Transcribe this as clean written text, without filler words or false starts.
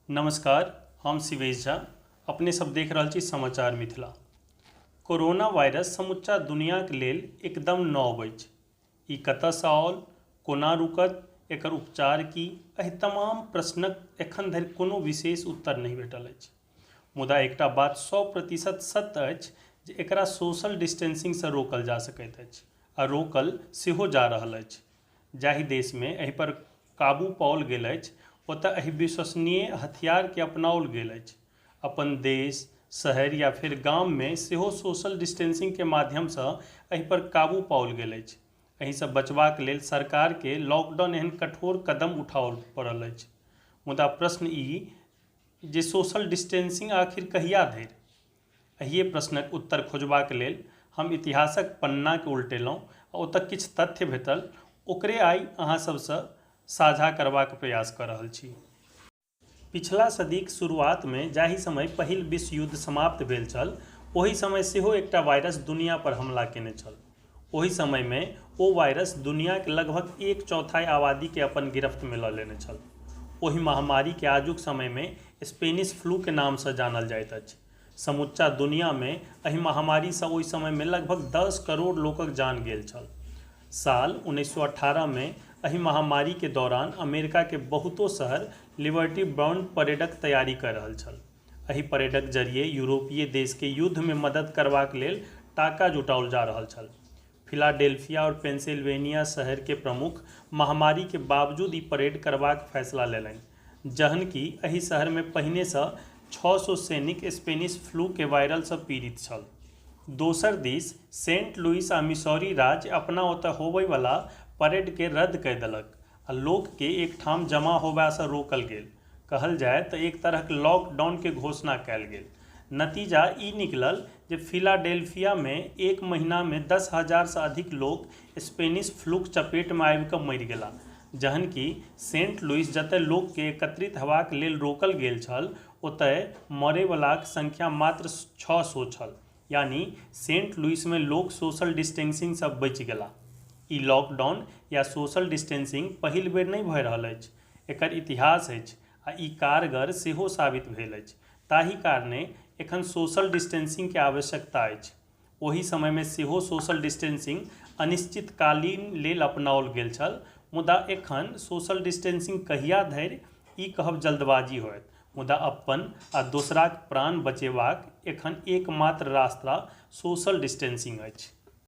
नमस्कार, हम शिवेश झा। अपने सब देख रहल छी समाचार मिथिला। कोरोना वायरस समुच्चा दुनियाक लेल एकदम नव अछि। ई कतयसँ आओल, कोना रुकत, एकर उपचार की, एहि तमाम प्रश्नक एखन धरि कोनो विशेष उत्तर नहि भेटल अछि। मुदा एकटा बात 100% सत्य अछि जे एकरा सोशल डिस्टेंसिंगसँ रोकल जा सकैत अछि आ रोकल सेहो जा रहल अछि। जाहि देशमे एहि पर काबू पाओल गेल अछि, ओतय एहि विश्वसनीय हथियारकेँ अपनाओल गेल अछि। अपन देश, शहर या फेर गाममे सेहो सोशल डिस्टेंसिंगके माध्यमसँ एहि पर काबू पाओल गेल अछि। एहिसँ बचबाक लेल सरकारकेँ लॉकडाउन एहन कठोर कदम उठाओल पड़ल अछि। मुदा प्रश्न ई जे सोशल डिस्टेंसिंग आखिर कहिया धरि? एहिए प्रश्नक उत्तर खोजबाक लेल हम इतिहासक पन्नाकेँ उलटेलहुँ आ ओतय किछु तथ्य भेटल, ओकरे आइ अहाँ सभसँ साझा करबाक प्रयास कऽ रहल छी। पिछला सदीक शुरुआतमे जाहि समय पहिल विश्व युद्ध समाप्त भेल छल, ओहि समय सेहो एकटा वायरस दुनिया पर हमला केने छल। ओहि समयमे ओ वायरस दुनियाक लगभग एक चौथाई आबादीके अपन गिरफ्तमे लऽ लेने छल। ओहि महामारीके आजुक समयमे स्पेनिश फ्लूके नामसँ जानल जाइत अछि। समुच्चा दुनियामे एहि महामारीसँ ओहि समयमे लगभग 10 करोड़ लोकक जान गेल छल। साल 1918मे एहि महामारीके दौरान अमेरिकाके बहुतो शहर लिबर्टी बॉन्ड परेडक तैयारी कऽ रहल छल। एहि परेडक जरिए यूरोपीय देशके युद्धमे मदद करबाक लेल टाका जुटाओल जा रहल छल। फिलाडेल्फिया और पेंसिल्वेनिया शहर के प्रमुख महामारी के बावजूद ई परेड करबाक फैसला लेलनि, जहन कि एहि शहर मे पहिने सँ 600 सैनिक स्पेनिश फ्लू के वायरल सँ पीड़ित छल। दोसर दिस सेंट लुइस आ मिसौरी राज्य अपना ओतय होबय वला परेड के रद्द कय देलक आ लोक के एक ठाम जमा होबय सँ रोकल गेल। कहल जाय त एक तरहक लॉकडाउन के घोषणा कयल गेल। नतीजा ई निकलल जे फिलाडेल्फिया मे एक महीना मे 10,000 सँ अधिक लोक स्पेनिश फ्लूक चपेट मे आबि क मरि गेलाह, जहन कि सेंट लुइस जतय लोक के एकत्रित हेबाक लेल रोकल गेल छल, ओतय मरय वलाक संख्या मात्र 600 छल। यानी सेंट लुइस मे लोक सोशल डिस्टेंसिंग सँ बचि गेलाह। ई लॉकडाउन या सोशल डिस्टेंसिंग पहिल बेर नहि भए रहल अछि। एकर इतिहास अछि आ ई कारगर सेहो साबित भेल अछि। ताहि कारणे एखन सोशल डिस्टेंसिंग के आवश्यकता अछि। ओहि समय मे सेहो सोशल डिस्टेंसिंग अनिश्चितकालीन लेल अपनाओल गेल छल, मुदा एखन सोशल डिस्टेंसिंग कहिया धरि ई कहब जल्दबाजी होयत, मुदा अपन आ दोसराक प्राण बचेबाक एखन एकमात्र रास्ता सोशल डिस्टेंसिंग अछि।